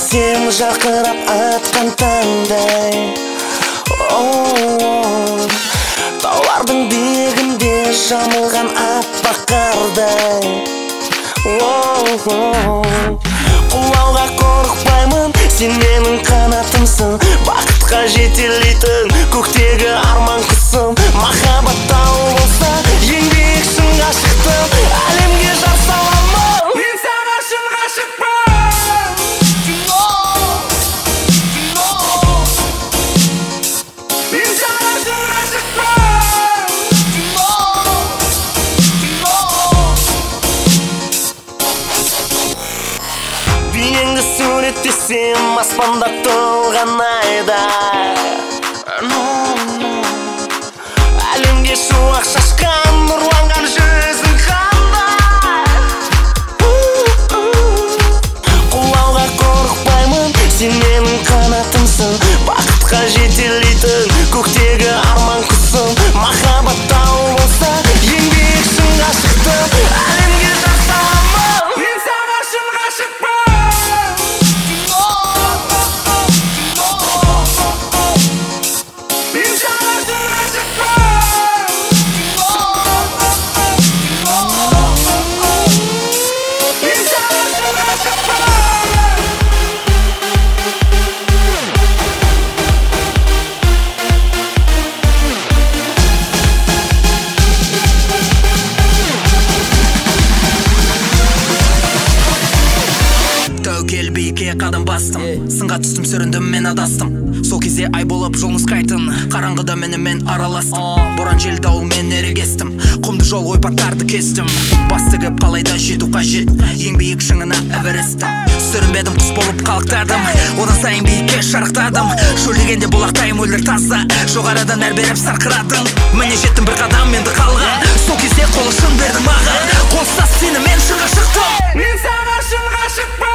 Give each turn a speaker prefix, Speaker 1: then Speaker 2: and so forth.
Speaker 1: Суреттесем жарқырап атқан таңдай. Таулардың биігінде жамылған аппақ қардай. Құлауға қорықпаймын, сен менің қанатымсың. Бақытқа жетелейтін көктегі арман құсым. Махаббат тауы болса, ең биік шыңға шықтым. Әлемге жар саламын.
Speaker 2: Мен саған шын ғашықпын. Мен саған шын ғашықпын.
Speaker 1: Бейнеңді суреттесем аспанда толған айдай. Әлемге шуақ шашқан нұрланған жүзің қандай. Құлауға қорықпаймын, сен менің қанатымсың. Бақытқа жетелейтін көктегі арман құсым. Махаббат тауы болса, ең биік шыңға шықтым. Әлемге жар саламын.
Speaker 2: Мен саған шын ғашықпын. Мен саған шын ғашықпын. Мен саған шын ғашықпын.
Speaker 3: Тәуекел биікке қадам бастым. Сынға түстім, сүріндім, мен адастым. Сол кезде ай болып жол нұсқайтын. Қараңғыда менімен араластым. Боран жел дауылмен ерегестім. Құмды жол ойпаттарды кестім. Бас тігіп қалайда жету қажет. Ең биік шыңына Эвересттің. Сүрінбедім, құс болып қалықтадым. Одан сайын биікке шарықтадым. Шөлдегенде бұлақтай мөлдір таза. Жоғарыдан нәр беріп сарқырадың. Міне жеттім бір қадам енді қалған. Сол кезде қол ұшын бердің маған. Қол ұстасып сенімен шыңға шықтым.
Speaker 2: Мен саған шын ғашықпын.